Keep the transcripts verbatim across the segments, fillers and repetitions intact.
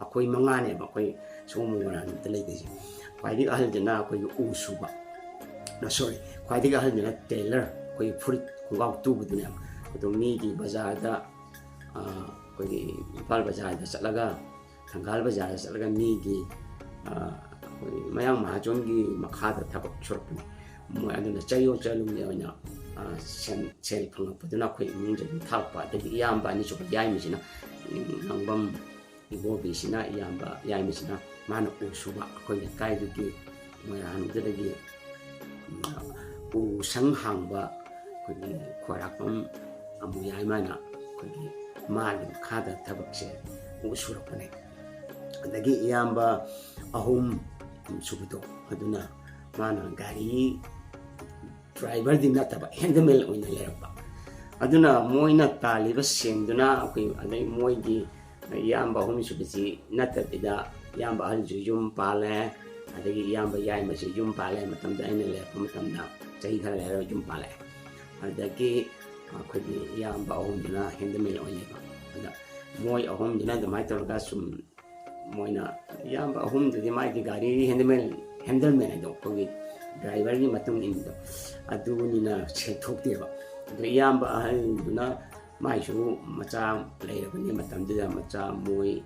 ꯑꯩꯈꯣꯏ ꯃꯉꯥꯅꯦꯕ ꯑꯩꯈꯣꯏ ꯁꯤꯒꯨꯝꯕ ꯃꯣꯏꯔꯥꯡꯗ ꯂꯩꯗꯣꯏꯁꯦ꯫ ꯈ꯭ꯋꯥꯏꯗꯒꯤ ꯑꯍꯜꯁꯤꯅ ꯑꯩꯈꯣꯏꯒꯤ ꯎ ꯁꯨꯕ, ꯁꯣꯔꯤ, ꯈ꯭ꯋꯥꯏꯗꯒꯤ ꯑꯍꯜꯁꯤꯅ ꯇꯦꯂꯔ, ꯑꯩꯈꯣꯏꯒꯤ ꯐꯨꯔꯤꯠ ꯈꯣꯡꯒ꯭ꯔꯥꯎ ꯇꯨꯕꯗꯨꯅꯦꯕ꯫ ꯑꯗꯣ ꯃꯤꯒꯤ ꯕꯖꯥꯔꯗ, ꯑꯩꯈꯣꯏꯒꯤ ꯏꯝꯐꯥꯜ ꯕꯖꯥꯔꯗ ꯆꯠꯂꯒ, ꯊꯪꯒꯥꯜ ꯕꯖꯥꯔꯗ ꯆꯠꯂꯒ ꯃꯤꯒꯤ, ꯑꯩꯈꯣꯏ ꯃꯌꯥꯡ ꯃꯍꯥꯖꯣꯟꯒꯤ ꯃꯈꯥꯗ ꯊꯕꯛ ꯁꯨꯔꯛꯄꯅꯤ꯫ ꯃꯣꯏ ꯑꯗꯨꯅ ꯆꯌꯣꯜ ꯆꯌꯣꯜꯒꯤ ꯑꯣꯏꯅ ꯁꯦꯟ, ꯁꯦꯜ ꯐꯪꯉꯛꯄꯗꯨꯅ ꯑꯩꯈꯣꯏ ꯏꯃꯨꯡꯗ ꯑꯗꯨꯝ ꯊꯥꯔꯛꯄ꯫ ꯑꯗꯒꯤ ꯏꯌꯥꯝꯕ ꯑꯅꯤꯁꯨꯕ ꯌꯥꯏꯃꯁꯤꯅ, ꯉꯥꯡꯕꯝ ꯏꯕꯣꯕꯤꯁꯤꯅ, ꯏꯌꯥꯝꯕ ꯌꯥꯏꯃꯁꯤꯅ ꯃꯥꯅ ꯎ ꯁꯨꯕ, ꯑꯩꯈꯣꯏ ꯂꯩꯀꯥꯏꯗꯨꯒꯤ ꯃꯣꯏꯔꯥꯡꯗꯨꯗꯒꯤ ꯎ ꯁꯪ ꯍꯥꯡꯕ ꯑꯩꯈꯣꯏꯒꯤ ꯈ꯭ꯋꯥꯏꯔꯥꯛꯄꯝ ꯑꯃꯨ ꯌꯥꯏꯃꯅ ꯑꯩꯈꯣꯏꯒꯤ ꯃꯥꯒꯤ ꯃꯈꯥꯗ ꯊꯕꯛꯁꯦ ꯎ ꯁꯨꯔꯛꯄꯅꯦ꯫ ꯑꯗꯒꯤ ꯏꯌꯥꯝꯕ ꯑꯍꯨꯝ ꯁꯨꯕꯗꯣ ꯑꯗꯨꯅ ꯃꯥꯅ ꯒꯥꯔꯤ ꯗ꯭ꯔꯥꯏꯚꯔꯗꯤ ꯅꯠꯇꯕ, ꯍꯦꯟꯗꯃꯦꯟ ꯑꯣꯏꯅ ꯂꯩꯔꯛꯄ꯫ ꯑꯗꯨꯅ ꯃꯣꯏꯅ ꯇꯥꯜꯂꯤꯕ ꯁꯦꯟꯗꯨꯅ ꯑꯩꯈꯣꯏ, ꯑꯗꯩ ꯃꯣꯏꯒꯤ ꯏꯌꯥꯝꯕ ꯑꯍꯨꯝꯁꯨꯕꯁꯤ ꯅꯠꯇꯕꯤꯗ ꯏꯌꯥꯝꯕ ꯑꯍꯜꯁꯨ ꯌꯨꯝ ꯄꯥꯜꯂꯦ, ꯑꯗꯒꯤ ꯏꯌꯥꯝꯕ ꯌꯥꯏꯃꯁꯨ ꯌꯨꯝ ꯄꯥꯜꯂꯦ꯫ ꯃꯇꯝꯗ ꯑꯩꯅ ꯂꯩꯔꯛꯄ ꯃꯇꯝꯗ ꯆꯍꯤ ꯈꯔ ꯂꯩꯔꯒ ꯌꯨꯝ ꯄꯥꯜꯂꯛꯑꯦ꯫ ꯑꯗꯒꯤ ꯑꯩꯈꯣꯏꯒꯤ ꯏꯌꯥꯝꯕ ꯑꯍꯨꯝꯗꯨꯅ ꯍꯦꯟꯗꯃꯦꯟ ꯑꯣꯏꯅ ꯂꯩꯕ꯫ ꯑꯗ ꯃꯣꯏ ꯑꯍꯨꯝꯗꯨꯅ ꯑꯗꯨꯃꯥꯏꯅ ꯇꯧꯔꯒ ꯁꯨꯝ ꯃꯣꯏꯅ ꯏꯌꯥꯝꯕ ꯑꯍꯨꯝꯗꯨꯗꯤ ꯃꯥꯒꯤ ꯒꯥꯔꯤ ꯍꯦꯟꯗꯃꯦꯟ, ꯍꯦꯟꯗꯜꯃꯦꯟ ꯍꯥꯏꯗꯣ ꯑꯩꯈꯣꯏꯒꯤ ꯗ꯭ꯔꯥꯏꯚꯔꯒꯤ ꯃꯇꯨꯡ ꯏꯟꯕꯗꯣ, ꯑꯗꯨꯅꯤꯅ ꯁꯦꯟꯊꯣꯛꯇꯦꯕ꯫ ꯑꯗꯣ ꯏꯌꯥꯝꯕ ꯑꯍꯜꯗꯨꯅ ꯃꯥꯏꯁꯨ ꯃꯆꯥ ꯂꯩꯔꯕꯅꯤ ꯃꯇꯝꯗꯨꯗ, ꯃꯆꯥ ꯃꯣꯏ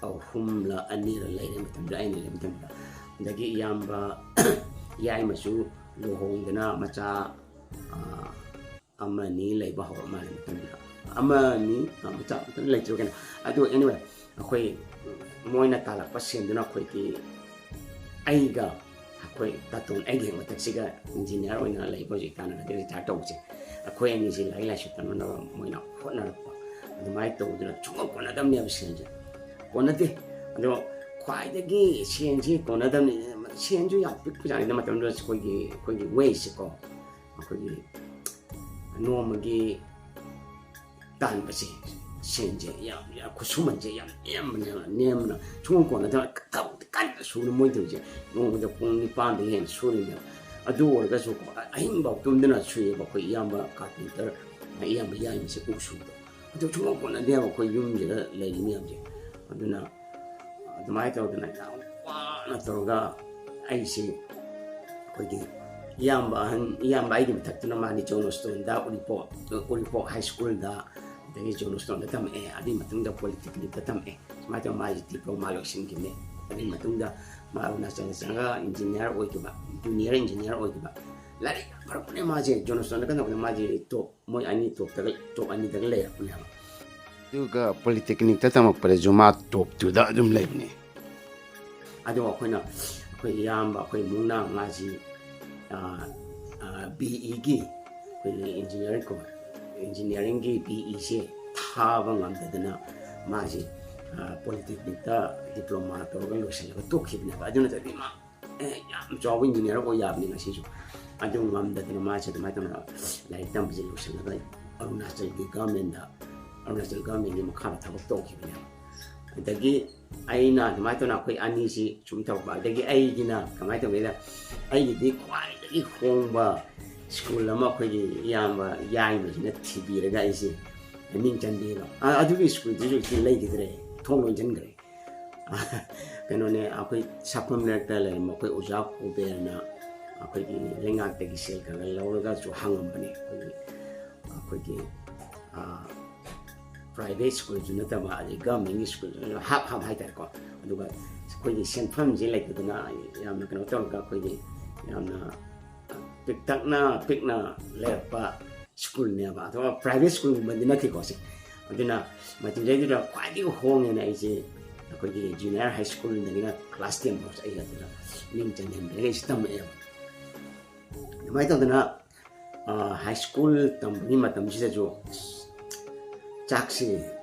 ꯑꯍꯨꯝꯂ ꯑꯅꯤꯔ ꯂꯩꯔꯦ ꯃꯇꯝꯗꯨꯗ, ꯑꯩꯅ ꯂꯩꯔꯦ ꯃꯇꯝꯗꯨꯗ꯫ ꯑꯗꯒꯤ ꯏꯌꯥꯝꯕ ꯌꯥꯏꯃꯁꯨ ꯂꯨꯍꯣꯡꯗꯅ ꯃꯆꯥ, ꯑꯥ, ꯑꯃ ꯑꯅꯤ ꯂꯩꯕ ꯍꯧꯔ ꯃꯥꯜꯂꯦ ꯃꯇꯝꯗꯨꯗ꯫ ꯑꯃ ꯑꯅꯤ, ꯑꯥ, ꯃꯆꯥ ꯃꯇꯝ ꯂꯩꯇ꯭ꯔꯤꯕ ꯀꯩꯅꯣ꯫ ꯑꯗꯨ anyway, ꯑꯩꯈꯣꯏ ꯃꯣꯏꯅ ꯇꯥꯜꯂꯛꯄ ꯁꯦꯟꯗꯨꯅ ꯑꯩꯈꯣꯏꯒꯤ, ꯑꯩꯒ ꯑꯩꯈꯣꯏ ꯇꯥꯇꯣꯟ, ꯑꯩꯒꯤ ꯍꯦꯛ ꯃꯊꯛꯁꯤꯒ ꯏꯟꯖꯤꯅꯤꯌꯥꯔ ꯑꯣꯏꯅ ꯂꯩꯕ ꯍꯧꯖꯤꯛ ꯇꯥꯟꯅꯔꯗꯤ ꯔꯤꯇꯥꯌꯔ ꯇꯧꯕꯁꯦ, ꯑꯩꯈꯣꯏ ꯑꯅꯤꯁꯤ ꯂꯥꯏꯔꯤꯛ ꯂꯥꯏꯁꯨ ꯇꯝꯅꯅꯕ ꯃꯣꯏꯅ ꯍꯣꯠꯅꯔꯛꯄ꯫ ꯑꯗꯨꯃꯥꯏꯅ ꯇꯧꯗꯅ ꯁꯨꯡꯀꯣꯟ ꯀꯣꯟꯅꯗꯕꯅꯦꯕ ꯁꯦꯟꯁꯦ꯫ ꯀꯣꯟꯅꯗꯦ꯫ ꯑꯗꯣ ꯈ꯭ꯋꯥꯏꯗꯒꯤ ꯁꯦꯟꯁꯤ ꯀꯣꯟꯅꯗꯕꯅꯤ, ꯁꯦꯟꯁꯨ ꯌꯥꯝ ꯄꯤꯛꯄꯖꯥꯠꯅꯤꯗ ꯃꯇꯝꯗꯨꯗ ꯑꯩꯈꯣꯏꯒꯤ, ꯑꯩꯈꯣꯏꯒꯤ ꯋꯦꯖꯁꯦꯀꯣ, ꯑꯩꯈꯣꯏꯒꯤ ꯅꯣꯡꯃꯒꯤ ꯇꯥꯟꯕꯁꯦ, ꯁꯦꯟꯁꯦ ꯌꯥꯝ, ꯌꯥꯝ, ꯈꯨꯠꯁꯨꯃꯟꯁꯦ ꯌꯥꯝ ꯅꯦꯝꯕꯅꯦꯕ, ꯅꯦꯝꯕꯅ ꯁꯨꯡꯀꯣꯟ ꯀꯣꯟꯅꯗꯕ, ꯊꯕꯛꯇꯤ ꯀꯟꯅ ꯁꯨꯅ ꯃꯣꯏ ꯇꯧꯔꯤꯁꯦ꯫ ꯅꯣꯡꯃꯗ ꯄꯨꯡ ꯅꯤꯄꯥꯟꯗꯒꯤ ꯍꯦꯟꯅ ꯁꯨꯔꯤꯅꯦꯕ꯫ ꯑꯗꯨ ꯑꯣꯏꯔꯒꯁꯨ ꯑꯍꯤꯡꯐꯥꯎ ꯇꯨꯝꯗꯅ ꯁꯨꯏꯌꯦꯕ ꯑꯩꯈꯣꯏ ꯏꯌꯥꯝꯕ ꯀꯥꯔꯄꯦꯟꯇꯔ, ꯏꯌꯥꯝꯕ ꯌꯥꯏꯃꯁꯦ ꯎ ꯁꯨꯕꯗꯣ꯫ ꯑꯗꯨ ꯁꯨꯡꯀꯣꯟ ꯀꯣꯟꯅꯗꯦꯕ ꯑꯩꯈꯣꯏ ꯌꯨꯝꯁꯤꯗ ꯂꯩꯔꯤ ꯃꯌꯥꯝꯁꯦ꯫ ꯑꯗꯨꯅ ꯑꯗꯨꯃꯥꯏꯅ ꯇꯧꯗꯅ ꯌꯥꯝ ꯋꯥꯅ ꯇꯧꯔꯒ ꯑꯩꯁꯤ ꯑꯩꯈꯣꯏꯒꯤ ꯏꯌꯥꯝꯕ ꯑꯍꯟ, ꯏꯌꯥꯝꯕ ꯑꯩꯒꯤ ꯃꯊꯛꯇꯨꯅ ꯃꯥꯗꯤ ꯖꯣꯟ ꯁ꯭ꯇꯣꯟꯗ ꯎꯔꯤꯄꯣꯛ, ꯎꯔꯤꯄꯣꯛ ꯍꯥꯏ ꯁ꯭ꯀꯨꯜꯗ, ꯑꯗꯒꯤ ꯖꯣꯟ ꯁ꯭ꯇꯣꯟꯗ ꯇꯝꯃꯛꯑꯦ, ꯑꯗꯨꯒꯤ ꯃꯇꯨꯡꯗ ꯄꯣꯂꯤꯇꯦꯛꯅꯤꯛꯇ ꯇꯝꯃꯛꯑꯦ꯫ ꯁꯨꯃꯥꯏꯅ ꯇꯧꯔꯒ ꯃꯥꯁꯤ ꯗꯤꯄ꯭ꯂꯣꯃꯥ ꯂꯣꯏꯁꯤꯟꯈꯤꯕꯅꯦ꯫ ꯑꯗꯨꯒꯤ ꯃꯇꯨꯡꯗ ꯃꯥ ꯑꯔꯨꯅꯥꯆꯜꯗ ꯆꯪꯉꯒ ꯏꯟꯖꯤꯅꯤꯌꯥꯔ ꯑꯣꯏꯈꯤꯕ, ꯖꯨꯅꯤꯌꯔ ꯏꯟꯖꯤꯅꯤꯌꯥꯔ ꯑꯣꯏꯈꯤꯕ꯫ ꯂꯥꯏꯔꯤꯛ ꯌꯥꯝ ꯐꯔꯛꯄꯅꯦ ꯃꯥꯁꯦ, ꯖꯣꯟ ꯁ꯭ꯇꯣꯟꯗ ꯀꯩꯗꯧꯕꯗ ꯃꯥꯁꯦ ꯇꯣꯞ, ꯃꯣꯏ ꯑꯅꯤ ꯇꯣꯞꯇꯒ, ꯇꯣꯞ ꯑꯅꯤꯗꯒ ꯂꯩꯔꯛꯄꯅꯦꯕ꯫ ꯑꯗꯨꯒ ꯄꯣꯂꯤꯇꯦꯛꯅꯤꯛꯇ ꯇꯝꯃꯛꯄꯗꯁꯨ ꯃꯥ ꯇꯣꯞ ꯇꯨꯗ ꯑꯗꯨꯝ ꯂꯩꯕꯅꯦ꯫ ꯑꯗꯣ ꯑꯩꯈꯣꯏꯅ, ꯑꯩꯈꯣꯏ ꯏꯌꯥꯝꯕ, ꯑꯩꯈꯣꯏ ꯏꯃꯨꯡꯅ ꯃꯥꯁꯤ, ꯑꯥ, ꯑꯥ, ꯕꯤ ꯏꯒꯤ, ꯑꯩꯈꯣꯏꯒꯤ ꯏꯟꯖꯤꯅꯤꯌꯥꯔꯤꯡ ꯀꯣ-, ꯏꯟꯖꯤꯅꯤꯌꯥꯔꯤꯡꯒꯤ ꯕꯤ ꯏꯁꯦ ꯊꯥꯕ ꯉꯝꯗꯗꯅ ꯃꯥꯁꯤ, ꯑꯥ, ꯄꯣꯂꯤꯇꯦꯛꯅꯤꯛꯇ ꯗꯤꯄ꯭ꯂꯣꯃꯥ ꯇꯧꯔꯒ ꯂꯣꯏꯁꯤꯜꯂꯒ ꯇꯣꯛꯈꯤꯕꯅꯦꯕ꯫ ꯑꯗꯨ ꯅꯠꯇ꯭ꯔꯗꯤ ꯃꯥ, ꯑꯦ, ꯌꯥꯝ ꯆꯥꯎꯕ ꯏꯟꯖꯤꯅꯤꯌꯥꯔ ꯑꯣꯏ ꯌꯥꯕꯅꯤ ꯉꯁꯤꯁꯨ꯫ ꯑꯗꯨ ꯉꯝꯗꯗꯅ ꯃꯥꯁꯦ ꯑꯗꯨꯃꯥꯏꯅ ꯇꯧꯅ ꯂꯥꯏꯔꯤꯛ ꯇꯝꯕꯁꯦ ꯂꯣꯏꯁꯤꯜꯂꯒ ꯑꯔꯨꯅꯥꯆꯜꯒꯤ ꯒꯚꯔꯟꯃꯦꯟꯗ, ꯑꯔꯨꯅꯥꯆꯜ ꯒꯚꯔꯟꯃꯦꯟꯒꯤ ꯃꯈꯥꯗ ꯊꯕꯛ ꯇꯧꯈꯤꯕꯅꯦꯕ꯫ ꯑꯗꯒꯤ ꯑꯩꯅ ꯑꯗꯨꯃꯥꯏꯅ ꯇꯧꯅ ꯑꯩꯈꯣꯏ ꯑꯅꯤꯁꯤ ꯁꯨꯝ ꯇꯧꯔꯛꯄ꯫ ꯑꯗꯒꯤ ꯑꯩꯒꯤꯅ ꯀꯃꯥꯏꯅ ꯇꯧꯒꯦꯗ, ꯑꯩꯒꯤꯗꯤ ꯈ꯭ꯋꯥꯏꯗꯒꯤ ꯍꯣꯡꯕ ꯁ꯭ꯀꯨꯜ ꯑꯃ ꯑꯩꯈꯣꯏꯒꯤ ꯏꯌꯥꯝꯕ ꯌꯥꯏꯃꯁꯤꯅ ꯊꯤꯕꯤꯔꯒ ꯑꯩꯁꯦ ꯃꯤꯡ ꯆꯟꯕꯤꯕ꯫ ꯑ-, ꯑꯗꯨꯒꯤ ꯁ꯭ꯀꯨꯜꯗꯨꯁꯨ ꯍꯧꯖꯤꯛꯇꯤ ꯂꯩꯈꯤꯗ꯭ꯔꯦ, ꯊꯣꯡ ꯂꯣꯟꯁꯤꯟꯈ꯭ꯔꯦ꯫ ꯀꯩꯅꯣꯅꯦ, ꯑꯩꯈꯣꯏ ꯁꯥꯐꯝ ꯂꯩꯔꯛꯇ ꯂꯩꯔꯝꯕ ꯑꯩꯈꯣꯏ ꯑꯣꯖꯥ ꯀꯨꯕꯦꯔꯅ ꯑꯩꯈꯣꯏꯒꯤ ꯂꯩꯉꯥꯛꯇꯒꯤ ꯁꯦꯜ ꯈꯔ ꯈꯔ ꯂꯧꯔꯒꯁꯨ ꯍꯥꯡꯉꯝꯕꯅꯦ꯫ ꯑꯩꯈꯣꯏꯒꯤ, ꯑꯩꯈꯣꯏꯒꯤ, ꯑꯥ, ꯄ꯭ꯔꯥꯏꯚꯦꯠ ꯁ꯭ꯀꯨꯜꯁꯨ ꯅꯠꯇꯕ, ꯑꯗꯩ ꯒꯚꯔꯟꯃꯦꯟꯒꯤ ꯁ꯭ꯀꯨꯜꯁꯨ ꯅꯠꯇꯕ, ꯍꯥꯞ ꯍꯥꯞ ꯍꯥꯏꯇꯥꯔꯦꯀꯣ꯫ ꯑꯗꯨꯒ ꯑꯩꯈꯣꯏꯒꯤ ꯁꯦꯟꯐꯝꯁꯦ ꯂꯩꯇꯗꯅ ꯌꯥꯝꯅ ꯀꯩꯅꯣ ꯇꯧꯔꯒ ꯑꯩꯈꯣꯏꯒꯤ ꯌꯥꯝꯅ ꯄꯤꯛꯇꯛꯅ ꯄꯤꯛꯅ ꯂꯩꯔꯛꯄ ꯁ꯭ꯀꯨꯜꯅꯦꯕ, ꯑꯗꯨꯒ ꯄ꯭ꯔꯥꯏꯚꯦꯠ ꯁ꯭ꯀꯨꯜꯒꯨꯝꯕꯗꯤ ꯅꯠꯇꯦꯀꯣ ꯁꯤ꯫ ꯑꯗꯨꯅ ꯃꯇꯝꯗꯩꯗꯨꯗ ꯈ꯭ꯋꯥꯏꯗꯒꯤ ꯍꯣꯡꯉꯦꯅ ꯑꯩꯁꯦ ꯑꯩꯈꯣꯏꯒꯤ ꯖꯨꯅꯤꯌꯔ ꯍꯥꯏ ꯁ꯭ꯀꯨꯜꯗꯒꯤꯅ ꯀ꯭ꯂꯥꯁ ꯇꯦꯟ ꯐꯥꯎꯁꯦ ꯑꯩ ꯑꯗꯨꯗ ꯃꯤꯡ ꯆꯟꯁꯤꯟꯕꯤꯔꯒ ꯑꯩꯁꯦ ꯇꯝꯃꯛꯑꯦꯕ꯫ ꯑꯗꯨꯃꯥꯏꯅ ꯇꯧꯗꯅ, ꯑ, ꯍꯥꯏ ꯁ꯭ꯀꯨꯜ ꯇꯝꯕꯒꯤ ꯃꯇꯝꯁꯤꯗꯁꯨ ꯆꯥꯛꯁꯤ,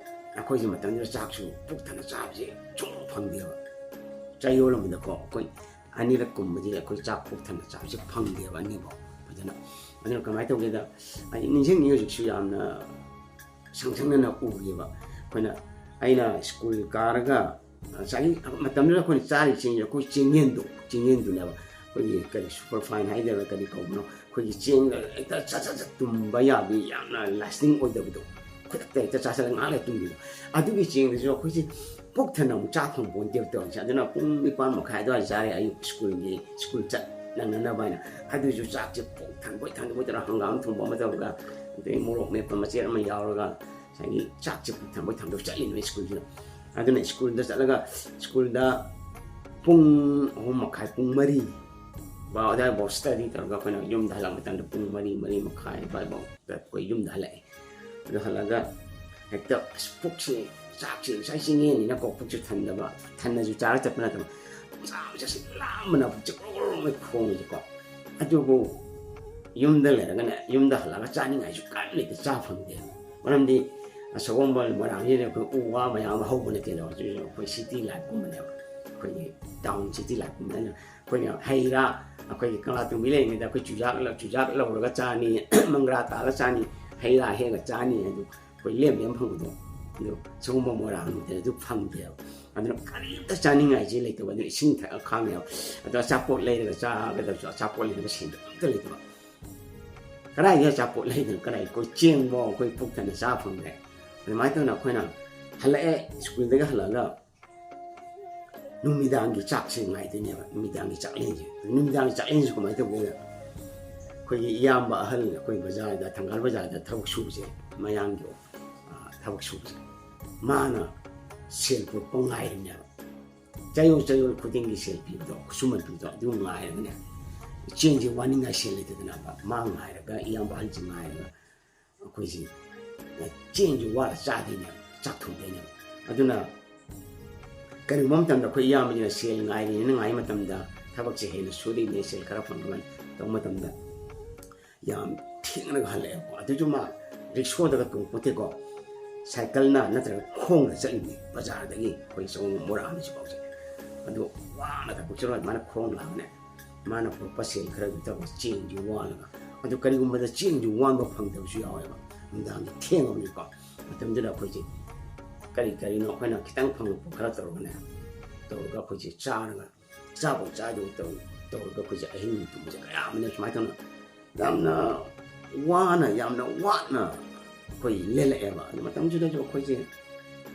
ꯑꯩꯈꯣꯏꯁꯦ ꯃꯇꯝꯗꯨꯗ ꯆꯥꯛꯁꯨ ꯄꯨꯛ ꯊꯟꯅ ꯆꯥꯕꯁꯦ ꯁꯨꯡ ꯐꯪꯗꯦꯕ꯫ ꯆꯌꯣꯜ ꯑꯃꯗꯀꯣ ꯑꯩꯈꯣꯏ ꯑꯅꯤꯔꯛ ꯀꯨꯝꯕꯗꯤ ꯑꯩꯈꯣꯏ ꯆꯥꯛ ꯄꯨꯛ ꯊꯟꯅ ꯆꯥꯕꯁꯦ ꯐꯪꯗꯦꯕ ꯑꯅꯤꯐꯥꯎ ꯐꯖꯅ꯫ ꯑꯗꯨꯅ ꯀꯃꯥꯏꯅ ꯇꯧꯒꯦꯗ, ꯑꯩ ꯅꯤꯡꯁꯤꯡꯉꯤ ꯍꯧꯖꯤꯛꯁꯨ ꯌꯥꯝꯅ ꯁꯪ ꯁꯪꯅꯅ ꯎꯈꯤꯕ꯫ ꯑꯩꯈꯣꯏꯅ, ꯑꯩꯅ ꯁ꯭ꯀꯨꯜ ꯀꯥꯔꯒ ꯉꯁꯥꯏꯒꯤ ꯃꯇꯝꯗꯨꯗ ꯑꯩꯈꯣꯏꯅ ꯆꯥꯔꯤ ꯆꯦꯡꯁꯦ ꯑꯩꯈꯣꯏ ꯆꯦꯡꯌꯦꯟꯗꯣ, ꯆꯦꯡꯌꯦꯟꯗꯨꯅꯦꯕ꯫ ꯑꯩꯈꯣꯏꯒꯤ ꯀꯔꯤ ꯁꯨꯄꯔ ꯐꯥꯏꯟ ꯍꯥꯏꯗꯣꯏꯔꯥ ꯀꯔꯤ ꯀꯧꯕꯅꯣ, ꯑꯩꯈꯣꯏꯒꯤ ꯆꯦꯡꯒ ꯍꯦꯛꯇ ꯆꯠ ꯆꯠ ꯆꯠ ꯇꯨꯝꯕ ꯌꯥꯕꯤ, ꯌꯥꯝꯅ ꯂꯥꯁꯇꯤꯡ ꯑꯣꯏꯗꯕꯗꯣ, ꯈꯨꯗꯛꯇ ꯍꯦꯛꯇ ꯆꯥꯁꯤꯜꯂꯒ ꯉꯥꯏꯍꯥꯛ ꯂꯩꯔ ꯇꯨꯝꯕꯤꯗꯣ꯫ ꯑꯗꯨꯒꯤ ꯆꯦꯡꯗꯨꯁꯨ ꯑꯩꯈꯣꯏꯁꯦ ꯄꯨꯛ ꯊꯟꯅ ꯑꯃꯨꯛ ꯆꯥ ꯐꯪ ꯄꯣꯟꯇꯦꯕ ꯇꯧꯔꯤꯁꯦ꯫ ꯑꯗꯨꯅ ꯄꯨꯡ ꯅꯤꯄꯥꯟ ꯃꯈꯥꯏ ꯑꯗꯨꯋꯥꯏ ꯆꯥꯔꯦ, ꯑꯌꯨꯛ ꯁ꯭ꯀꯨꯜꯒꯤ, ꯁ꯭ꯀꯨꯜ ꯆꯠ ꯅꯪꯅꯅꯕ ꯍꯥꯏꯅ꯫ ꯑꯗꯨꯁꯨ ꯆꯥꯛꯁꯦ ꯄꯨꯛ ꯊꯟꯕꯣꯏ ꯊꯟꯗꯕꯣꯏ ꯇꯧꯔꯒ ꯍꯪꯒꯥꯝ ꯊꯣꯡꯕ ꯑꯃ ꯇꯧꯔꯒ, ꯑꯗꯩ ꯃꯣꯔꯣꯛ ꯃꯦꯠꯄ ꯃꯆꯦꯠ ꯑꯃ ꯌꯥꯎꯔꯒ, ꯉꯁꯥꯏꯒꯤ ꯆꯥꯛꯁꯦ ꯄꯨꯛ ꯊꯟꯕꯣꯏ ꯊꯟꯗꯕꯣꯏ ꯆꯠꯂꯤꯅꯦ ꯁ꯭ꯀꯨꯜꯁꯤꯗ꯫ ꯑꯗꯨꯅ ꯁ꯭ꯀꯨꯜꯗ ꯆꯠꯂꯒ, ꯁ꯭ꯀꯨꯜꯗ ꯄꯨꯡ ꯑꯍꯨꯝ ꯃꯈꯥꯏ, ꯄꯨꯡ ꯃꯔꯤ ꯐꯥꯎ ꯑꯗꯨꯋꯥꯏꯐꯥꯎ study ꯇꯧꯔꯒ ꯑꯩꯈꯣꯏꯅ ꯌꯨꯝꯗ ꯍꯜꯂꯛꯄ ꯃꯇꯝꯗ ꯄꯨꯡ ꯃꯔꯤ, ꯃꯔꯤ ꯃꯈꯥꯏ ꯑꯗꯨꯋꯥꯏꯐꯥꯎꯗ ꯑꯩꯈꯣꯏ ꯌꯨꯝꯗ ꯍꯜꯂꯛꯑꯦ꯫ ꯑꯗꯨ ꯍꯜꯂꯛꯑꯒ ꯍꯦꯛꯇ, ꯑꯁ, ꯄꯨꯛꯁꯦ, ꯆꯥꯛꯁꯦ ꯉꯁꯥꯏ ꯆꯤꯡꯌꯦꯟꯅꯤꯅꯀꯣ, ꯄꯨꯛꯁꯨ ꯊꯟꯗꯕ, ꯊꯟꯅꯁꯨ ꯆꯥꯔ ꯆꯠꯄ ꯅꯠꯇꯕ, ꯆꯥꯕꯁꯦ ꯑꯁ ꯂꯥꯝꯕꯅ ꯄꯨꯛꯁꯦ ꯒ꯭ꯔꯣ ꯒ꯭ꯔꯣ ꯒ꯭ꯔꯣ ꯈꯣꯡꯉꯤꯁꯦꯀꯣ꯫ ꯑꯗꯨꯕꯨ ꯌꯨꯝꯗ ꯂꯩꯔꯒꯅꯦ, ꯌꯨꯝꯗ ꯍꯜꯂꯛꯑꯒ ꯆꯥꯅꯤꯡꯉꯥꯏꯁꯨ ꯀꯔꯤꯝ ꯂꯩꯇꯦ, ꯆꯥ ꯐꯪꯗꯦ꯫ ꯃꯔꯝꯗꯤ ꯑꯁꯣꯝ ꯃꯣꯏꯔꯥꯡꯁꯤꯗ ꯑꯩꯈꯣꯏ ꯎ ꯋꯥ ꯃꯌꯥꯝ ꯑꯃ ꯍꯧꯕ ꯅꯠꯇꯦꯗꯣ, ꯑꯗꯨꯁꯨ ꯑꯩꯈꯣꯏ city life ꯀꯨꯝꯕꯅꯦꯕ, ꯑꯩꯈꯣꯏꯒꯤ town city life ꯀꯨꯝꯕꯅꯤꯅ꯫ ꯑꯩꯈꯣꯏꯅ ꯍꯩ ꯔꯥ, ꯑꯩꯈꯣꯏꯒꯤ ꯀꯪꯂꯥꯇꯣꯡꯕꯤ ꯂꯩꯔꯤꯉꯩꯗ ꯑꯩꯈꯣꯏ ꯆꯨꯖꯥꯛ ꯂ-, ꯆꯨꯖꯥꯛ ꯂꯧꯔꯒ ꯆꯥꯅꯤ, ꯃꯪꯒ꯭ꯔꯥ ꯇꯥꯜꯂꯒ ꯆꯥꯅꯤ, ꯍꯩ ꯔꯥ ꯍꯦꯛꯑꯒ ꯆꯥꯅꯤ, ꯑꯗꯨ ꯑꯩꯈꯣꯏ ꯂꯦꯝ ꯂꯦꯝ ꯐꯪꯕꯗꯣ꯫ ꯑꯗꯨ ꯁꯤꯒꯨꯝꯕ ꯃꯣꯏꯔꯥꯡꯗꯗꯤ ꯑꯗꯨ ꯐꯪꯗꯦꯕ꯫ ꯑꯗꯨꯅ ꯀꯔꯤꯝꯇ ꯆꯥꯅꯤꯡꯉꯥꯏꯁꯦ ꯂꯩꯇꯕ, ꯑꯗꯨꯅ ꯏꯁꯤꯡ ꯊꯛꯑ ꯈꯥꯡꯉꯦꯕ꯫ ꯑꯗꯣ ꯑꯆꯥꯄꯣꯠ ꯂꯩꯔꯒ ꯆꯥꯒꯗꯕꯁꯨ ꯑꯆꯥꯄꯣꯠ ꯂꯩꯅꯕ ꯁꯦꯟꯗꯣ ꯑꯝꯇ ꯂꯩꯇꯕ꯫ ꯀꯗꯥꯏꯗꯒꯤ ꯑꯆꯥꯄꯣꯠ ꯂꯩꯗꯣꯏꯅꯣ? ꯀꯗꯥꯏ, ꯑꯩꯈꯣꯏ ꯆꯦꯡꯐꯥꯎ ꯑꯩꯈꯣꯏ ꯄꯨꯛ ꯊꯟꯅ ꯆꯥ ꯐꯪꯗ꯭ꯔꯦ꯫ ꯑꯗꯨꯃꯥꯏꯅ ꯇꯧꯗꯅ ꯑꯩꯈꯣꯏꯅ ꯍꯜꯂꯛꯑꯦ, ꯁ꯭ꯀꯨꯜꯗꯒꯤ ꯍꯜꯂꯛꯑꯒ ꯅꯨꯃꯤꯗꯥꯡꯒꯤ ꯆꯥꯛꯁꯦ ꯉꯥꯏꯗꯣꯏꯅꯦꯕ, ꯅꯨꯃꯤꯗꯥꯡꯒꯤ ꯆꯥꯛꯂꯦꯟꯁꯦ꯫ ꯅꯨꯃꯤꯗꯥꯡꯒꯤ ꯆꯥꯛꯂꯦꯟꯁꯦ ꯀꯃꯥꯏꯅ ꯇꯧꯒꯦꯗ, ꯑꯩꯈꯣꯏꯒꯤ ꯏꯌꯥꯝꯕ ꯑꯍꯜ, ꯑꯩꯈꯣꯏ ꯕꯖꯥꯔꯗ, ꯊꯪꯒꯥꯜ ꯕꯖꯥꯔꯗ ꯊꯕꯛ ꯁꯨꯕꯁꯦ, ꯃꯌꯥꯡꯒꯤ, ꯑ, ꯊꯕꯛ ꯁꯨꯕꯁꯦ, ꯃꯥꯅ ꯁꯦꯜ ꯄꯨꯔꯛꯄ ꯉꯥꯏꯔꯤꯅꯦꯕ꯫ ꯆꯌꯣꯜ ꯆꯌꯣꯜ ꯈꯨꯗꯤꯡꯒꯤ ꯁꯦꯜ ꯄꯤꯕꯗꯣ, ꯈꯨꯠꯁꯨꯃꯟ ꯄꯤꯕꯗꯣ, ꯑꯗꯨ ꯉꯥꯏꯔꯒꯅꯦ, ꯆꯦꯡꯁꯦ ꯋꯥꯅꯤꯡꯉꯥꯏ ꯁꯦꯜ ꯂꯩꯇꯗꯅꯕ, ꯃꯥ ꯉꯥꯏꯔꯒ, ꯏꯌꯥꯝꯕ ꯑꯍꯜꯁꯦ ꯉꯥꯏꯔꯒ, ꯑꯩꯈꯣꯏꯁꯤ ꯆꯦꯡꯁꯨ ꯋꯥꯔ ꯆꯥꯗꯣꯏꯅꯦꯕ, ꯆꯥꯛ ꯊꯣꯡꯗꯣꯏꯅꯦꯕ꯫ ꯑꯗꯨꯅ ꯀꯔꯤꯒꯨꯝꯕ ꯃꯇꯝꯗ ꯑꯩꯈꯣꯏ ꯏꯌꯥꯝꯕꯁꯤꯅ ꯁꯦꯜ ꯉꯥꯏꯔꯤꯅꯦꯅ ꯉꯥꯏ ꯃꯇꯝꯗ, ꯊꯕꯛꯁꯦ ꯍꯦꯟꯅ ꯁꯨꯔꯤꯅꯦ, ꯁꯦꯜ ꯈꯔ ꯐꯪꯅꯕ ꯇꯧꯕ ꯃꯇꯝꯗ, ꯌꯥꯝ ꯊꯦꯡꯅꯒ ꯍꯜꯂꯛꯑꯦꯕꯀꯣ꯫ ꯑꯗꯨꯁꯨ ꯃꯥ ꯔꯤꯛꯁꯣꯗꯒ ꯇꯣꯡꯄꯣꯠꯇꯦꯀꯣ, ꯁꯥꯏꯀꯜꯅ ꯅꯠꯇ꯭ꯔꯒ ꯈꯣꯡꯅ ꯆꯠꯂꯤꯅꯦ ꯕꯖꯥꯔꯗꯒꯤ ꯑꯩꯈꯣꯏ ꯁꯣꯝ ꯃꯣꯏꯔꯥꯡ ꯍꯥꯟꯕꯁꯤꯐꯥꯎꯁꯦ꯫ ꯑꯗꯨ ꯋꯥꯅ ꯊꯕꯛ ꯆꯠꯂꯒ ꯑꯗꯨꯃꯥꯏꯅ ꯈꯣꯡ ꯂꯥꯛꯑꯒꯅꯦ, ꯃꯥꯅ ꯄꯨꯔꯛꯄ ꯁꯦꯜ ꯈꯔꯗꯨ ꯇꯧꯔꯒ ꯆꯦꯡꯁꯨ ꯋꯥꯜꯂꯒ, ꯑꯗꯨ ꯀꯔꯤꯒꯨꯝꯕꯗ ꯆꯦꯡꯁꯨ ꯋꯥꯟꯕ ꯐꯪꯗꯕꯁꯨ ꯌꯥꯎꯋꯦꯕ, ꯅꯨꯡꯗꯥꯡꯒꯤ ꯊꯦꯡꯉꯕꯅꯤꯀꯣ꯫ ꯃꯇꯝꯗꯨꯗ ꯑꯩꯈꯣꯏꯁꯦ ꯀꯔꯤ ꯀꯔꯤꯅꯣ ꯑꯩꯈꯣꯏꯅ ꯈꯤꯇꯪ ꯐꯪꯉꯛꯄ ꯈꯔ ꯇꯧꯔꯒꯅꯦ, ꯇꯧꯔꯒ ꯑꯩꯈꯣꯏꯁꯦ ꯆꯥꯔꯒ, ꯆꯥꯕ ꯆꯥꯗꯕ ꯇꯧ-, ꯇꯧꯔꯒ ꯑꯩꯈꯣꯏꯁꯦ ꯑꯍꯤꯡ ꯇꯨꯝꯕꯁꯦ ꯀꯌꯥ ꯑꯃꯅ ꯁꯨꯃꯥꯏꯅ ꯇꯧꯅ ꯌꯥꯝꯅ ꯋꯥꯅ, ꯌꯥꯝꯅ ꯋꯥꯅ ꯑꯩꯈꯣꯏ ꯂꯦꯜꯂꯛꯑꯦꯕ꯫ ꯑꯗꯨ ꯃꯇꯝꯁꯤꯗꯁꯨ ꯑꯩꯈꯣꯏꯁꯦ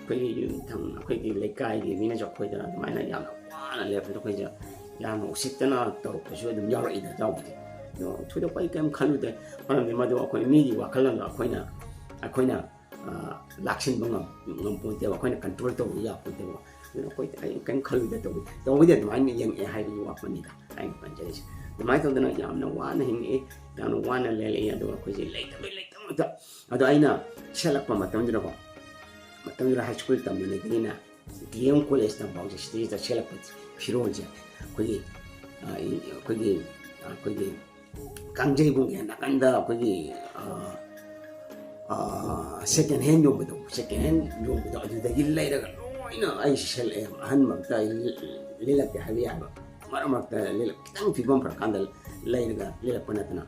ꯑꯩꯈꯣꯏꯒꯤ ꯌꯨꯝꯊꯪ, ꯑꯩꯈꯣꯏꯒꯤ ꯂꯩꯀꯥꯏꯒꯤ ꯃꯤꯅꯁꯨ ꯑꯩꯈꯣꯏꯗ ꯑꯗꯨꯃꯥꯏꯅ ꯌꯥꯝꯅ ꯋꯥꯅ ꯂꯩꯔꯛꯄꯗꯣ ꯑꯩꯈꯣꯏꯁꯦ ꯌꯥꯝꯅ ꯎꯁꯤꯠꯇꯅ ꯇꯧꯔꯛꯄꯁꯨ ꯑꯗꯨꯝ ꯌꯥꯎꯔꯛꯏꯗ, ꯌꯥꯎꯕꯗꯤ꯫ ꯑꯗꯣ ꯊꯣꯏꯗꯣꯛꯄ ꯑꯩ ꯀꯔꯤꯝ ꯈꯜꯂꯨꯗꯦ꯫ ꯃꯔꯝꯗꯤ ꯃꯗꯨ ꯑꯩꯈꯣꯏ ꯃꯤꯒꯤ ꯋꯥꯈꯜꯂꯣꯟꯗꯣ ꯑꯩꯈꯣꯏꯅ, ꯑꯩꯈꯣꯏꯅ, ꯑ, ꯂꯥꯛꯁꯤꯟꯕ ꯉꯝ-, ꯉꯝꯄꯣꯟꯇꯦꯕ, ꯑꯩꯈꯣꯏꯅ control ꯇꯧꯕ ꯌꯥꯄꯣꯟꯇꯦꯕ꯫ ꯑꯗꯨꯅ ꯑꯩꯈꯣꯏ, ꯑꯩ ꯀꯔꯤꯝ ꯈꯜꯂꯨꯗꯦ꯫ ꯇꯧꯕꯗꯤ, ꯇꯧꯕꯗꯤ ꯑꯗꯨꯃꯥꯏꯅ ꯌꯦꯡꯉꯛꯑꯦ ꯍꯥꯏꯕꯒꯤ ꯋꯥꯐꯝꯅꯤꯗ ꯑꯩꯅ ꯄꯟꯖꯔꯤꯁꯦ꯫ ꯑꯗꯨꯃꯥꯏꯅ ꯇꯧꯗꯅ ꯌꯥꯝꯅ ꯋꯥꯅ ꯍꯤꯡꯉꯛꯏ, ꯌꯥꯝꯅ ꯋꯥꯅ ꯂꯦꯜꯂꯛꯏ꯫ ꯑꯗꯨꯒ ꯑꯩꯈꯣꯏꯁꯦ ꯂꯩꯇꯕꯩ ꯂꯩꯇꯕ ꯉꯥꯛꯇ꯫ ꯑꯗꯣ ꯑꯩꯅ ꯁꯦꯠꯂꯛꯄ ꯃꯇꯝꯗꯨꯗꯀꯣ, ꯃꯇꯝꯗꯨꯗ high school ꯇꯝꯂꯤꯉꯩꯗꯒꯤꯅ D M college ꯇꯝꯐꯥꯎꯁꯦ ꯁꯤꯗꯩꯁꯤꯗ ꯁꯦꯠꯂꯛꯄ ꯐꯤꯔꯣꯜꯁꯦ ꯑꯩꯈꯣꯏꯒꯤ, ꯑ, ꯑꯩꯈꯣꯏꯒꯤ, ꯑꯩꯈꯣꯏꯒꯤ ꯀꯥꯡꯖꯩꯕꯨꯡꯒꯤ ꯅꯥꯀꯟꯗ ꯑꯩꯈꯣꯏꯒꯤ, ꯑ, ꯑ, second hand ꯌꯣꯟꯕꯗꯣ, second hand ꯌꯣꯟꯕꯗꯣ, ꯑꯗꯨꯗꯒꯤ ꯂꯩꯔꯒ ꯂꯣꯏꯅ ꯑꯩ ꯁꯦꯠꯂꯛꯑꯦ꯫ ꯑꯍꯟꯃꯛꯇ ꯑꯩ ꯂꯤꯜꯂꯛꯇꯦ ꯍꯥꯏꯕ ꯌꯥꯏꯕ꯫ ꯃꯔꯛ ꯃꯔꯛꯇ ꯂꯤꯜꯂꯛ-, ꯈꯤꯇꯪ ꯐꯤꯕꯝ ꯐꯔꯀꯥꯟꯗ ꯂꯩꯔꯒ ꯂꯤꯜꯂꯛꯄ ꯅꯠꯇꯅ,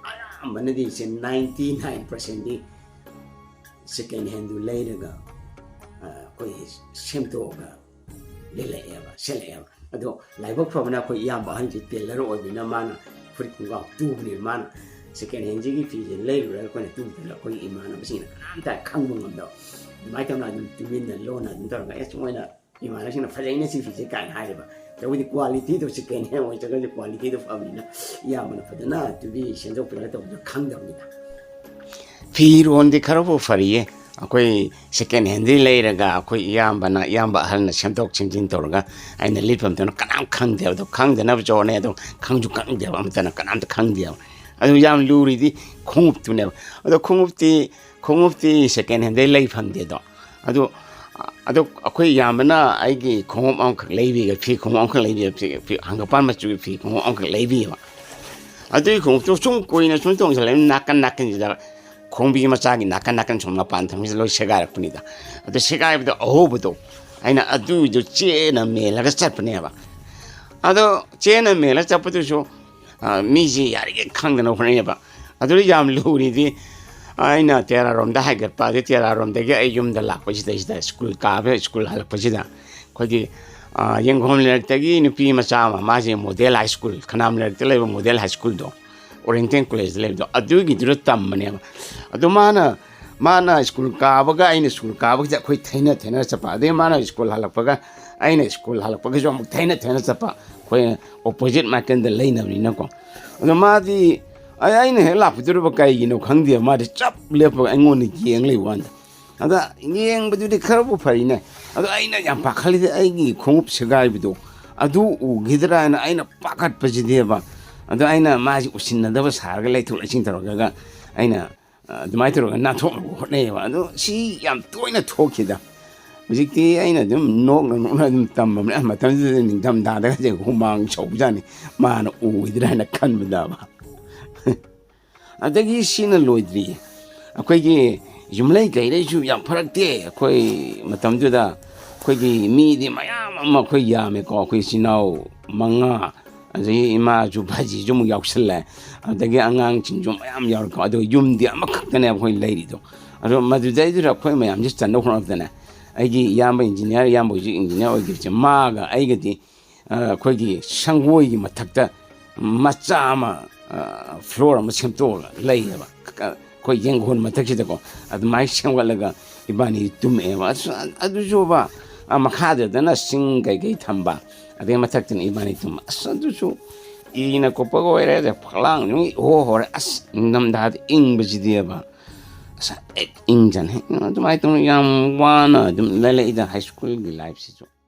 ꯑꯌꯥꯝꯕꯅꯗꯤ ꯏꯆꯦ ninety nine percent ꯗꯤ second hand ꯗꯨ ꯂꯩꯔꯒ, ꯑ, ꯑꯩꯈꯣꯏ ꯁꯦꯝꯗꯣꯛꯑꯒ ꯂꯤꯜꯂꯛꯑꯦꯕ, ꯁꯦꯠꯂꯛꯑꯦꯕ꯫ ꯑꯗꯣ ꯂꯥꯏꯕꯛ ꯐꯕꯅ ꯑꯩꯈꯣꯏ ꯏꯌꯥꯝꯕ ꯑꯍꯟꯁꯤ tailor ꯑꯣꯏꯕꯅꯤꯅ ꯃꯥꯅ ꯐꯨꯔꯤꯠ ꯈꯣꯡꯒ꯭ꯔꯥꯎ ꯇꯨꯕꯅꯦ꯫ ꯃꯥꯅ second hand ꯁꯤꯒꯤ ꯐꯤꯁꯦ ꯂꯩꯔꯨꯔꯒ ꯑꯩꯈꯣꯏꯅ ꯇꯨꯕꯗ ꯑꯩꯈꯣꯏꯒꯤ ꯏꯃꯥꯟꯅꯕꯁꯤꯡꯅ ꯀꯅꯥꯝꯇ ꯈꯪꯕ ꯉꯝꯗꯕ꯫ ꯑꯗꯨꯃꯥꯏꯅ ꯇꯧꯅ ꯑꯗꯨꯝ ꯇꯨꯃꯤꯟꯅ ꯂꯣꯟꯅ ꯑꯗꯨꯝ ꯇꯧꯔꯒ, "ꯑꯦꯁ, ꯃꯣꯏꯅ ꯏꯃꯥꯟꯅꯕꯁꯤꯡꯅ ꯐꯖꯩꯅ ꯁꯤ ꯐꯤꯁꯦ" ꯀꯥꯏꯅ ꯍꯥꯏꯔꯦꯕ꯫ ꯇꯧꯕꯗꯤ quality ꯗꯣ second hand ꯑꯣꯏꯖꯔꯒꯁꯨ quality ꯗꯣ ꯐꯕꯅꯤꯅ ꯏꯌꯥꯝꯕꯅ ꯐꯖꯅ ꯇꯨꯕꯤ ꯁꯦꯝꯗꯣꯛꯄꯤꯔꯒ ꯇꯧꯕꯗꯣ ꯈꯪꯗꯕꯅꯤꯗ꯫ ꯐꯤꯔꯣꯟꯗꯤ ꯈꯔꯕꯨ ꯐꯔꯤꯌꯦ꯫ ꯑꯩꯈꯣꯏ second hand ꯗꯒꯤ ꯂꯩꯔꯒ ꯑꯩꯈꯣꯏ ꯏꯌꯥꯝꯕꯅ, ꯏꯌꯥꯝꯕ ꯑꯍꯜꯅ ꯁꯦꯝꯗꯣꯛ ꯁꯦꯝꯖꯤꯟ ꯇꯧꯔꯒ ꯑꯩꯅ ꯂꯤꯠꯐꯝꯗꯨꯅ ꯀꯅꯥꯝ ꯈꯪꯗꯦꯕ꯫ ꯑꯗꯣ ꯈꯪꯗꯅꯕꯁꯨ ꯍꯣꯠꯅꯩ꯫ ꯑꯗꯣ ꯈꯪꯁꯨ ꯈꯪꯗꯦꯕ, ꯑꯃꯠꯇꯅ ꯀꯅꯥꯝꯇ ꯈꯪꯗꯦꯕ꯫ ꯑꯗꯨ ꯌꯥꯝ ꯂꯨꯔꯤꯗꯤ ꯈꯣꯡꯎꯞꯇꯨꯅꯦꯕ꯫ ꯑꯗꯣ ꯈꯣꯡꯎꯞꯇꯤ, ꯈꯣꯡꯎꯞꯇꯤ second hand ꯗꯩ ꯂꯩ ꯐꯪꯗꯦꯗꯣ꯫ ꯑꯗꯨ, ꯑꯗꯨ ꯑꯩꯈꯣꯏ ꯏꯌꯥꯝꯕꯅ ꯑꯩꯒꯤ ꯈꯣꯡꯎꯞ ꯑꯃꯈꯛ ꯂꯩꯕꯤꯒ, ꯐꯤ ꯈꯣꯡꯎꯞ ꯑꯃꯈꯛ ꯂꯩꯕꯤꯒ, ꯐꯤ, ꯐꯤ ꯍꯪꯒꯄꯥꯟ ꯃꯆꯨꯒꯤ ꯐꯤ ꯈꯣꯡꯎꯞ ꯑꯃꯈꯛ ꯂꯩꯕꯤꯑꯕ꯫ ꯑꯗꯨꯒꯤ ꯈꯣꯡꯎꯞꯇꯨ ꯁꯨꯝ ꯀꯨꯏꯅ ꯁꯨꯝ ꯇꯣꯡꯁꯤꯜꯂꯛꯑꯕꯅꯤꯅ ꯅꯥꯀꯟ ꯅꯥꯀꯟꯁꯤꯗ ꯈꯣꯡꯕꯤ ꯃꯆꯥꯒꯤ ꯅꯥꯀꯟ ꯅꯥꯀꯟ ꯁꯨꯝ ꯃꯄꯥꯟ ꯊꯪꯕꯁꯤꯗ ꯂꯣꯏ ꯁꯦꯒꯥꯏꯔꯛꯄꯅꯤꯗ꯫ ꯑꯗꯨ ꯁꯦꯒꯥꯏꯕꯗꯣ ꯑꯍꯧꯕꯗꯣ ꯑꯩꯅ ꯑꯗꯨꯏꯗꯣ ꯆꯦꯅ ꯃꯦꯜꯂꯒ ꯆꯠꯄꯅꯦꯕ꯫ ꯑꯗꯣ ꯆꯦꯅ ꯃꯦꯜꯂꯒ ꯆꯠꯄꯗꯨꯁꯨ, ꯑ, ꯃꯤꯁꯤ ꯌꯥꯔꯤꯈꯩ ꯈꯪꯗꯅ ꯍꯣꯠꯅꯩꯌꯦꯕ꯫ ꯑꯗꯨꯗ ꯌꯥꯝ ꯂꯨꯔꯤꯗꯤ ꯑꯩꯅ ꯇꯦꯔꯥꯔꯣꯝꯗ ꯍꯥꯏꯒꯠꯄ, ꯑꯗꯩ ꯇꯦꯔꯥꯔꯣꯝꯗꯒꯤ ꯑꯩ ꯌꯨꯝꯗ ꯂꯥꯛꯄꯁꯤꯗꯩꯁꯤꯗ, ꯁ꯭ꯀꯨꯜ ꯀꯥꯕ, ꯁ꯭ꯀꯨꯜ ꯍꯜꯂꯛꯄꯁꯤꯗ ꯑꯩꯈꯣꯏꯒꯤ, ꯑ, ꯌꯦꯡꯒꯣꯝ ꯂꯩꯔꯛꯇꯒꯤ ꯅꯨꯄꯤ ꯃꯆꯥ ꯑꯃ, ꯃꯥꯁꯦ model high school, ꯈꯅꯥꯝ ꯂꯩꯔꯛꯇ ꯂꯩꯕ model high school ꯗꯣ, Oriental College ꯇ ꯂꯩꯕꯗꯣ, ꯑꯗꯨꯒꯤꯗꯨꯗ ꯇꯝꯕꯅꯦꯕ꯫ ꯑꯗꯨ ꯃꯥꯅ ꯃꯥꯅ ꯁ꯭ꯀꯨꯜ ꯀꯥꯕꯒ ꯑꯩꯅ ꯁ꯭ꯀꯨꯜ ꯀꯥꯕꯒꯁꯦ ꯑꯩꯈꯣꯏ ꯊꯩꯅ ꯊꯩꯅ ꯆꯠꯄ, ꯑꯗꯩ ꯃꯥꯅ ꯁ꯭ꯀꯨꯜ ꯍꯜꯂꯛꯄꯒ ꯑꯩꯅ ꯁ꯭ꯀꯨꯜ ꯍꯜꯂꯛꯄꯒꯁꯨ ꯑꯃꯨꯛ ꯊꯩꯅ ꯊꯩꯅ ꯆꯠꯄ, ꯑꯩꯈꯣꯏ ꯑꯣꯄꯣꯖꯤꯠ ꯃꯥꯏꯀꯩꯗ ꯂꯩꯅꯕꯅꯤꯅꯀꯣ꯫ ꯑꯗꯣ ꯃꯥꯗꯤ ꯑꯩ- ꯑꯩꯅ ꯍꯦꯛ ꯂꯥꯛꯄꯤꯗꯧꯔꯕ ꯀꯩꯒꯤꯅꯣ ꯈꯪꯗꯦ, ꯃꯥꯗꯤ ꯆꯞ ꯂꯦꯞꯄꯒ ꯑꯩꯉꯣꯟꯗ ꯌꯦꯡ ꯂꯩꯕ ꯋꯥꯅꯤꯗ꯫ ꯑꯗ ꯌꯦꯡꯕꯗꯨꯗꯤ ꯈꯔꯕꯨ ꯐꯔꯤꯅꯦ꯫ ꯑꯗꯣ ꯑꯩꯅ ꯌꯥꯝ ꯄꯥꯈꯠꯂꯤꯗꯤ ꯑꯩꯒꯤ ꯈꯣꯡꯎꯞ ꯁꯦꯒꯥꯏꯕꯗꯣ ꯑꯗꯨ ꯎꯈꯤꯗ꯭ꯔꯥ ꯍꯥꯏꯅ ꯑꯩꯅ ꯄꯥꯈꯠꯄꯁꯤꯗꯤꯕ꯫ ꯑꯗꯣ ꯑꯩꯅ ꯃꯥꯁꯤ ꯎꯁꯤꯟꯅꯗꯕ ꯁꯥꯔꯒ ꯂꯩꯊꯣꯛ ꯂꯩꯁꯤꯟ ꯇꯧꯔꯒ ꯑꯩꯅ, ꯑ, ꯑꯗꯨꯃꯥꯏꯅ ꯇꯧꯔꯒ ꯅꯥꯟꯊꯣꯛꯅꯕ ꯍꯣꯠꯅꯩꯌꯦꯕ꯫ ꯑꯗꯣ ꯁꯤ ꯌꯥꯝ ꯇꯣꯏꯅ ꯊꯣꯛꯈꯤꯗ꯫ ꯍꯧꯖꯤꯛꯇꯤ ꯑꯩꯅ ꯑꯗꯨꯝ ꯅꯣꯛꯅ ꯅꯣꯛꯅ ꯑꯗꯨꯝ ꯇꯝꯃꯕꯅꯦ꯫ ꯑ, ꯃꯇꯝꯗꯨꯗ ꯅꯤꯡꯊꯝꯊꯥꯗꯒꯁꯦ ꯍꯨꯃꯥꯡ ꯁꯧꯕꯖꯥꯠꯅꯤ, ꯃꯥꯅ ꯎꯈꯤꯗ꯭ꯔꯥ ꯍꯥꯏꯅ ꯈꯟꯕꯗꯕ꯫ ꯑꯗꯒꯤ ꯁꯤꯅ ꯂꯣꯏꯗ꯭ꯔꯤ꯫ ꯑꯩꯈꯣꯏꯒꯤ ꯌꯨꯝꯂꯩ ꯀꯩꯔꯩꯁꯨ ꯌꯥꯝ ꯐꯔꯛꯇꯦ꯫ ꯑꯩꯈꯣꯏ ꯃꯇꯝꯗꯨꯗ ꯑꯩꯈꯣꯏꯒꯤ ꯃꯤꯗꯤ ꯃꯌꯥꯝ ꯑꯃ ꯑꯩꯈꯣꯏ ꯌꯥꯝꯃꯦꯀꯣ꯫ ꯑꯩꯈꯣꯏ ꯏꯆꯤꯟ ꯏꯅꯥꯎ ꯃꯉꯥ, ꯑꯗꯒꯤ ꯏꯃꯥꯁꯨ ꯕꯥꯖꯤꯁꯨ ꯑꯃꯨꯛ ꯌꯥꯎꯁꯜꯂꯦ, ꯑꯗꯒꯤ ꯑꯉꯥꯡꯁꯤꯡꯁꯨ ꯃꯌꯥꯝ ꯌꯥꯎꯔꯦꯀꯣ꯫ ꯑꯗꯨꯒ ꯌꯨꯝꯗꯤ ꯑꯃꯈꯛꯇꯅꯦ ꯑꯩꯈꯣꯏ ꯂꯩꯔꯤꯗꯣ꯫ ꯑꯗꯣ ꯃꯗꯨꯗꯩꯗꯨꯗ ꯑꯩꯈꯣꯏ ꯃꯌꯥꯝꯁꯦ ꯆꯟꯅꯕ ꯍꯣꯠꯅꯕꯗꯅꯦ, ꯑꯩꯒꯤ ꯏꯌꯥꯝꯕ ꯏꯟꯖꯤꯅꯤꯌꯥꯔ, ꯏꯌꯥꯝꯕ ꯍꯧꯖꯤꯛ ꯏꯟꯖꯤꯅꯤꯌꯥꯔ ꯑꯣꯏꯈꯤꯕꯁꯦ, ꯃꯥꯒ ꯑꯩꯒꯗꯤ ꯑ, ꯑꯩꯈꯣꯏꯒꯤ ꯁꯪꯒꯣꯏꯒꯤ ꯃꯊꯛꯇ ꯃꯆꯥ ꯑꯃ, ꯑ, ꯐ꯭ꯂꯣꯔ ꯑꯃ ꯁꯦꯝꯗꯣꯛꯑꯒ ꯂꯩꯌꯦꯕ꯫ ꯀ-, ꯑꯩꯈꯣꯏ ꯌꯦꯡꯒꯣꯟ ꯃꯊꯛꯁꯤꯗꯀꯣ, ꯑꯗꯨꯃꯥꯏꯅ ꯁꯦꯝꯒꯠꯂꯒ ꯏꯕꯥꯅꯤ ꯇꯨꯝꯃꯛꯑꯦꯕ꯫ ꯑꯁ, ꯑꯗꯨꯁꯨꯕ, ꯑ, ꯃꯈꯥꯗꯗꯅ ꯁꯤꯡ ꯀꯩꯀꯩ ꯊꯝꯕ, ꯑꯗꯩ ꯃꯊꯛꯇꯅ ꯏꯕꯥꯅꯤ ꯇꯨꯝꯕ꯫ ꯑꯁ, ꯑꯗꯨꯁꯨ ꯏꯅ ꯀꯨꯞꯄꯒ ꯑꯣꯏꯔꯦ, ꯑꯗꯩ ꯐꯛꯂꯥꯡꯁꯨ ꯏꯍꯣ ꯍꯣꯔꯦ꯫ ꯑꯁ, ꯅꯤꯡꯊꯝꯊꯥꯗ ꯏꯪꯕꯁꯤꯗꯤꯕ, ꯑꯁ, ꯍꯦꯛ ꯏꯪꯖꯟ ꯍꯦꯛ ꯑꯗꯨꯃꯥꯏꯅ ꯇꯧꯅ ꯌꯥꯝ ꯋꯥꯅ ꯑꯗꯨꯝ ꯂꯩꯔꯛꯏꯗ ꯍꯥꯏ ꯁ꯭ꯀꯨꯜꯒꯤ ꯂꯥꯏꯐꯁꯤꯁꯨ꯫